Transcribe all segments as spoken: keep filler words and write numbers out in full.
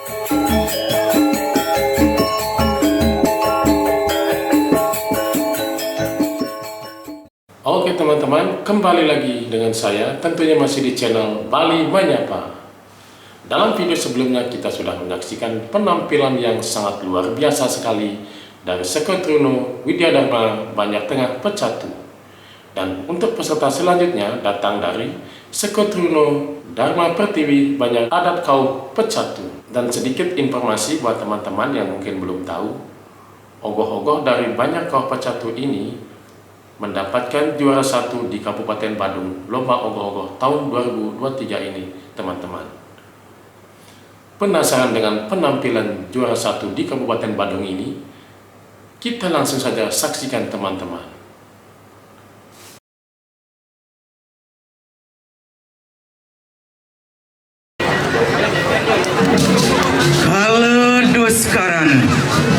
Oke teman-teman, kembali lagi dengan saya, tentunya masih di channel Bali Menyapa. Dalam video sebelumnya kita sudah menyaksikan penampilan yang sangat luar biasa sekali dari Seko Truno Widya Dharma Banjar Tengah Pecatu. Dan untuk peserta selanjutnya datang dari Seko Truno Dharma Pertiwi Banjar Adat Kaum Pecatu. Dan sedikit informasi buat teman-teman yang mungkin belum tahu, ogoh-ogoh dari Banjar Kaum Pecatu ini mendapatkan juara satu di Kabupaten Badung Lomba Ogoh-ogoh tahun dua ribu dua puluh tiga ini, teman-teman. Penasaran dengan penampilan juara satu di Kabupaten Badung ini? Kita langsung saja saksikan, teman-teman. Kala dus karana,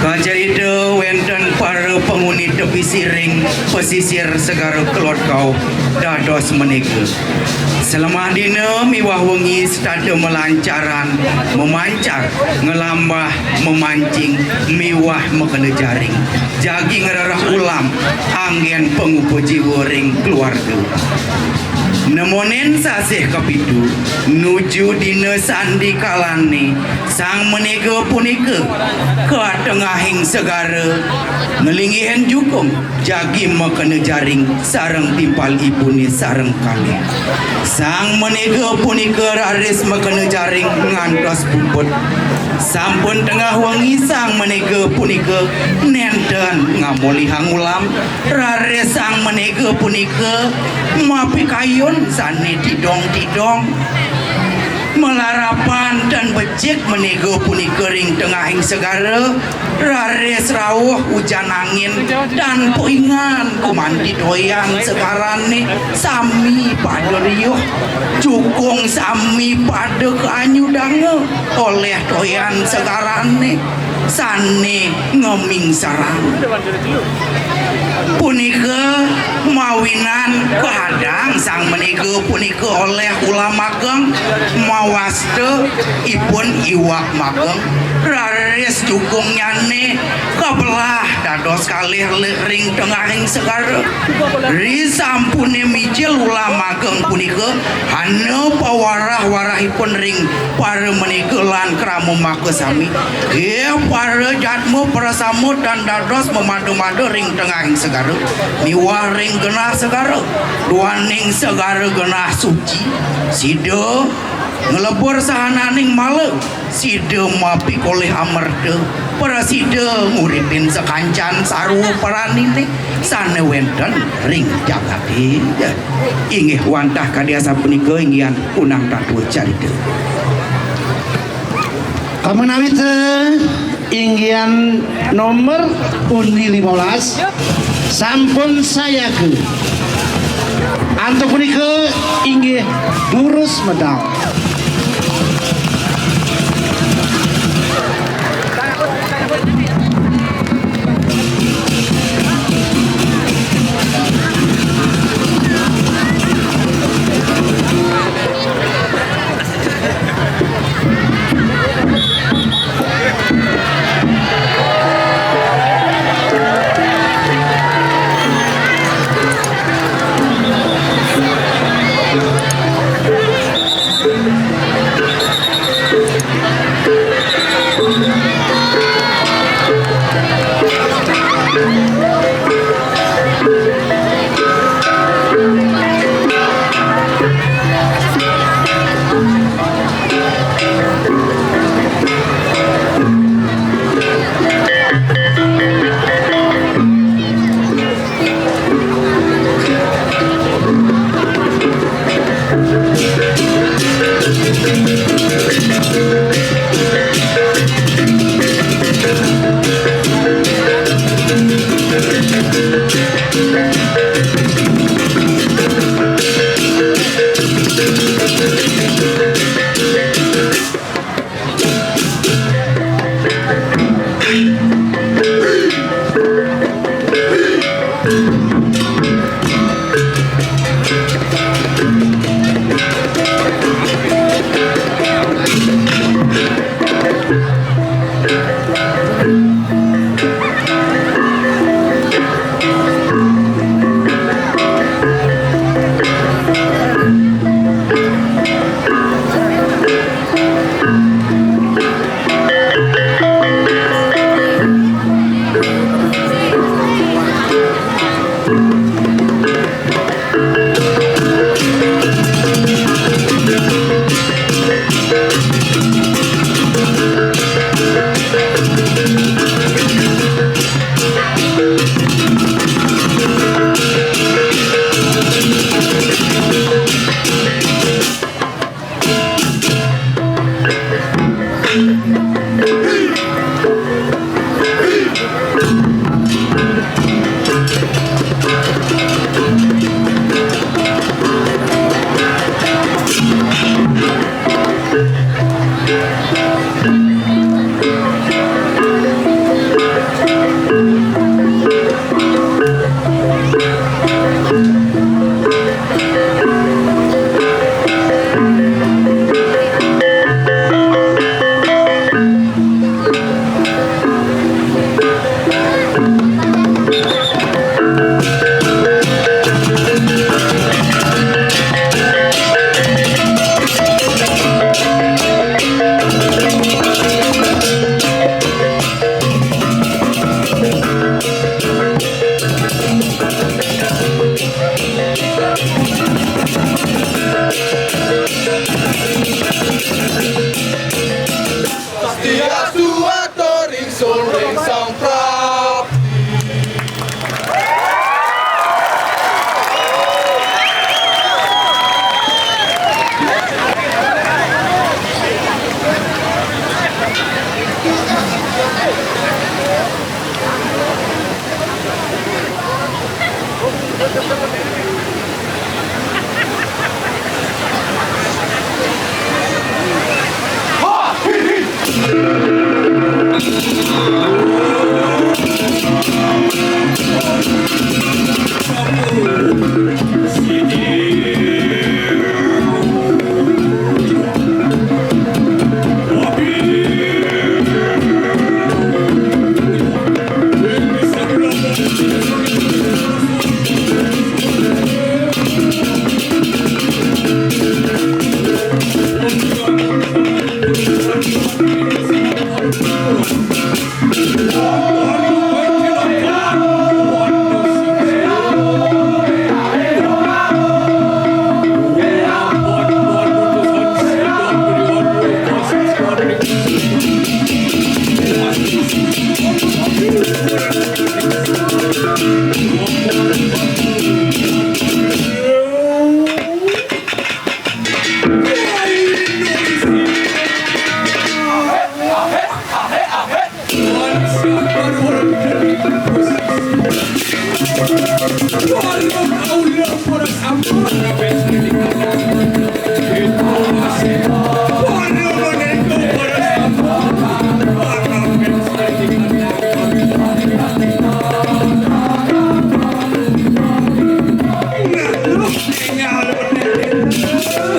kacarita wénten para panguni tepi siring pesisir Segara Kelod Kauh dados menéka. Salemah dina miwah wengi setata malancaran, mamancar, nglambah, mamancing, miwah makena jaring. Jagi ngrereh ulam, anggén pangupa jiwa ring keluarga. Nemonin sasih kapitu, nuju dina sandikalané, sang manéka punika ka tengahing segara, nglinggihin jukung, jagi makena jaring, sareng timpal ipuné sareng kalih. Sang manéka punika raris makena jaring ngantos puput. Sampun tengah wengi, sang manéka punika nénten ngamolihang ulam, raris sang manéka punika mapikayun sané tidong-tidong. Malarapan tan becik manéka punika ring tengahing segara, raris rauh ujan angin, tan paingan gumanti toyan segarané, sami pada riuh, jukung sami pada kaanyudanga olih toyan segarané sané ngamingsarang. Punika mawinan kahadang sang manéka punika olih ulam ageng, mawasta ipun iwak mageng, raris jukungnyané kabelah dados kalih li-, ring tengahing segara. Risampuné mijil ulam ageng punika, hana pawarah-warahipun ring para manéka lan krama makasami. Ih, para jadma prasama tan dados mamadu-madu ring tengahing segara miwah ring genah segara. Duaning segara genah suci, sida nglebur sahananing mala, sida mapikolih amerta, prasida nguripin sakancan sarwa praniné sané wénten ring jagaté. Inggih wantah kadi asapunika inggihan unang tatwa carita. Pamanawita inggihan nomor undi lima belas sampun sayaga. Antuk punika inggih durus medal.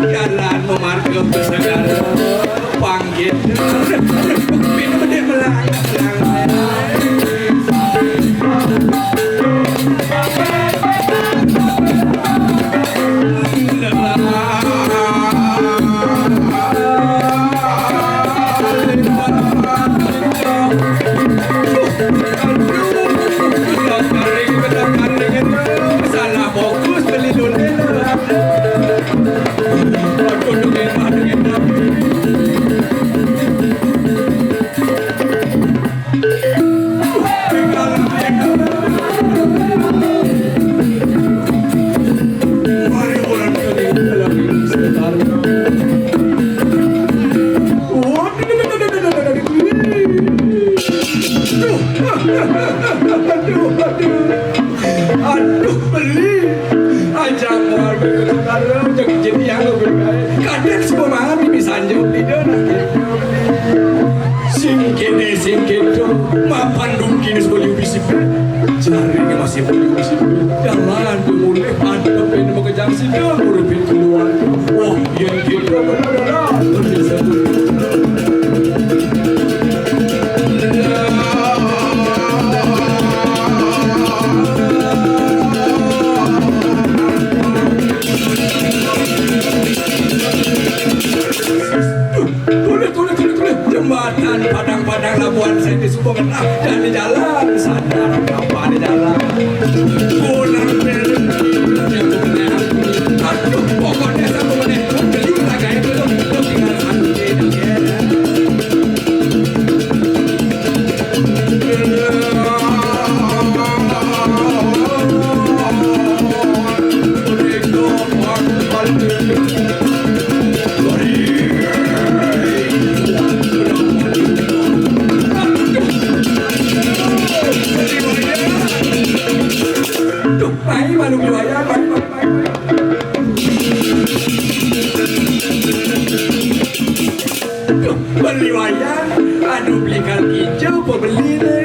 Jalan memarga pesagara panggil. Beda-beda melayang. Salah fokus beli dulu. Aduh, beli. Aja mau jadi yang lebih baik. Kadang semua malam ini sanjung tidur. Sing kene, sing keto, mapan dungkine sebeli ubis ipe. Jarine masih beli ubis ipe. Jalan pemulih, mantep ini mau kejang sido, uripin keluar. Wah, yang kita benar-benar. Tulis, tulis, tulis, tulis. Jembatan Padang-Padang Labuan Seti Sumber Genah dan di jalan sadar apa di jalan. Pulang beli. Aduh, pokoknya satu menit. Beli tak kayak itu. Tinggal satu menit. Duh, mai malu riwayat, mai, mai, mai, mai. Duh, beli wayang, anu beli kal ijo, apa beli ne?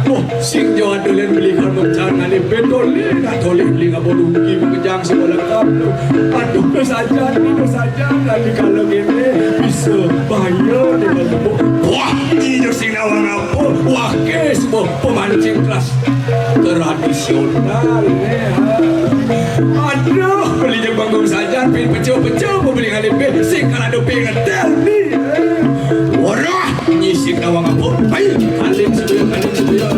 Wah, sing jo anu len beli kal mencar ngale betole, nak tole beli ngabo rugi mengejang sekolah kamu. Aduh, dosa jani, dosa jani, kalau gini bisa bayar dengan tepuk. Wah, ijo sing nawang apa? Wah, ke sebuah pemancing kelas tradisional, ya. Aduh, beli je panggung sajan, pin pecah-pecah, mau beli ngalih pin, sing kalau ada pin ngetel ni. Waduh, nyisik nawang apa? Baik, kaling sebuah, kaling sebuah.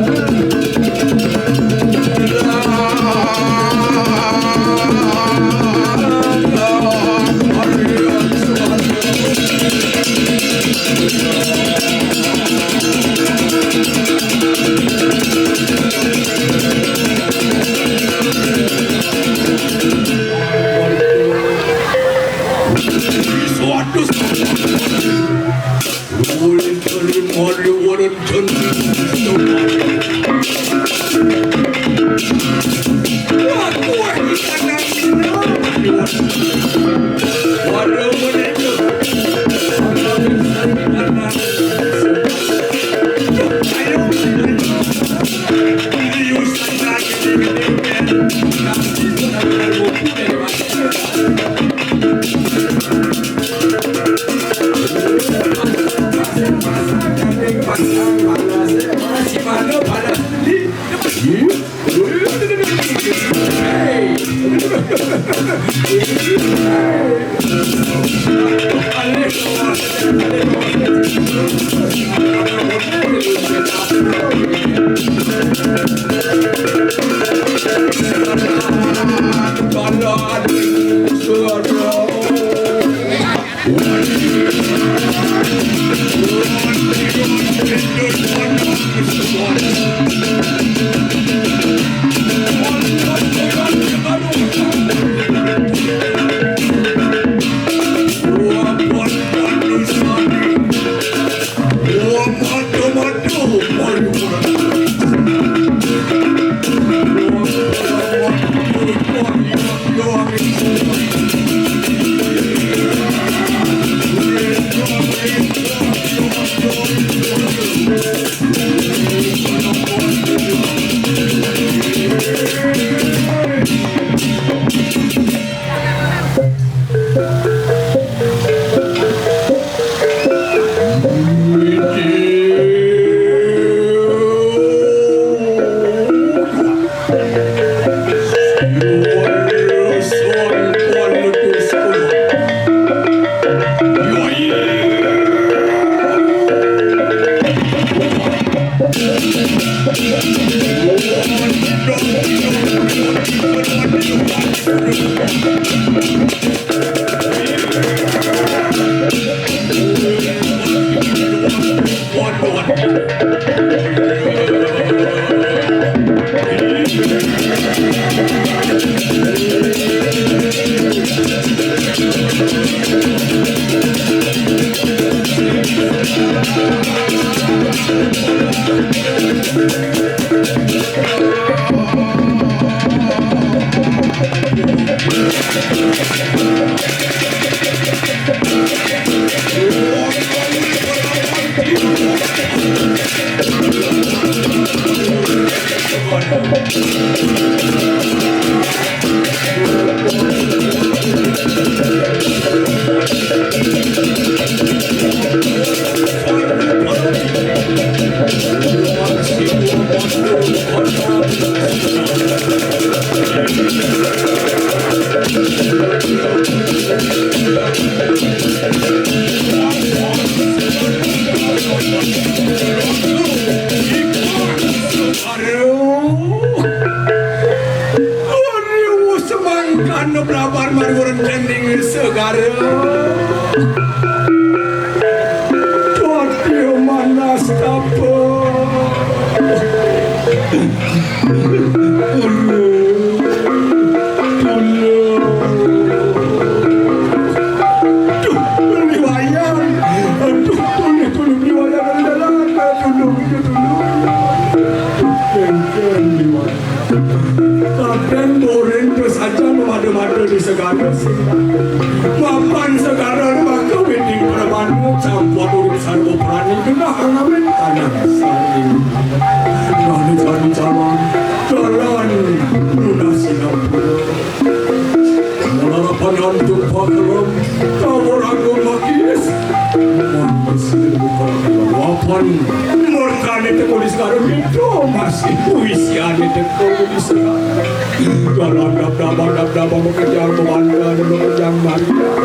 Aduh. Aduh, semangkan blabar maruren jending segara. Dadi manas tapa. Aduh. Aduh. Duh, Beli Wayan. Aduh, tolong, tolong, Beli Wayan, ada dalam. Aduh, tolong, tolong. Aduh, Beli Wayan. Kadang boring terus aja memada-mada di segara sih. Mapan segara ni maka wedding permana, campur urip sarwa prani, genah ngamit tanah sari. Nah, ni cari jalan, jalan lunas sinampura. Lalapan antuk pakelam, tawur agung magis. Manis ilmu pengetahuan. Merkane teko di sekarang itu masih puisiane teko di sekarang. Dalam dab-daba, dab-daba, mekejang, memandan, mekejang, mandan.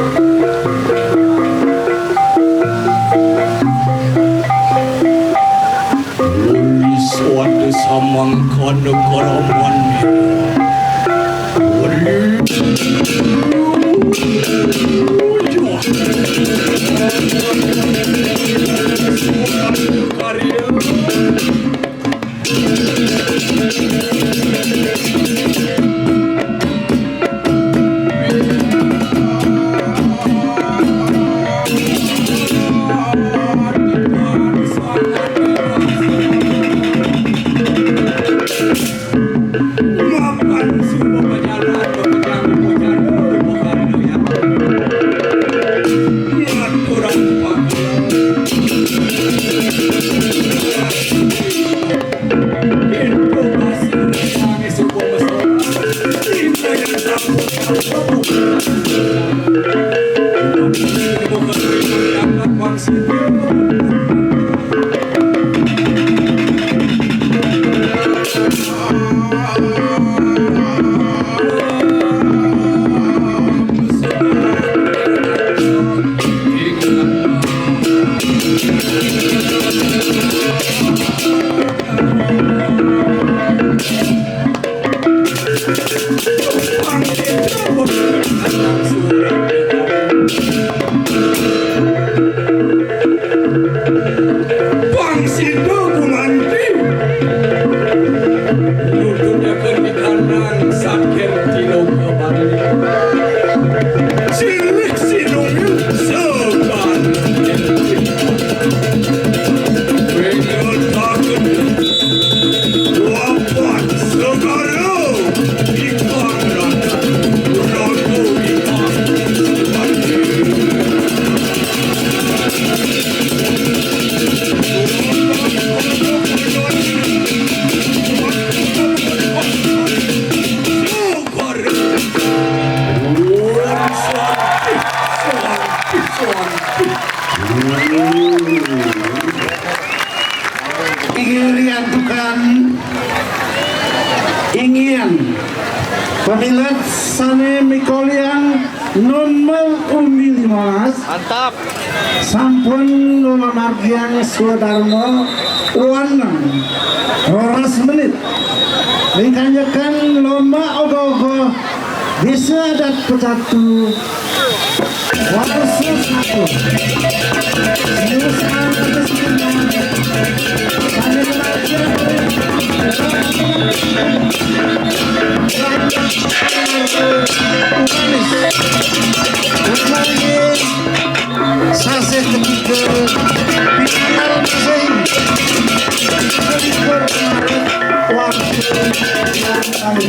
Uli suatu samangkana karaman. Uli. Karya. Pang sida gumanti. Nutup nyaken di kandang saking tiloka Bali. Silih sinunggil segan. Pengetaken. Wapat segara ikon rata. Raga ikon. Inggih riantukan, inggih pamilet sane mikoliang Nomor umbi lima belas. Mantap. Sampun kula margiang swadarma waneng rolas menit. Ring kanjekan lomba ogoh-ogoh Desa Adat Pecatu, warsa satu. Siusan. Sasih ketiga, Pinanggal Masih, selikur Maret, warsa kali.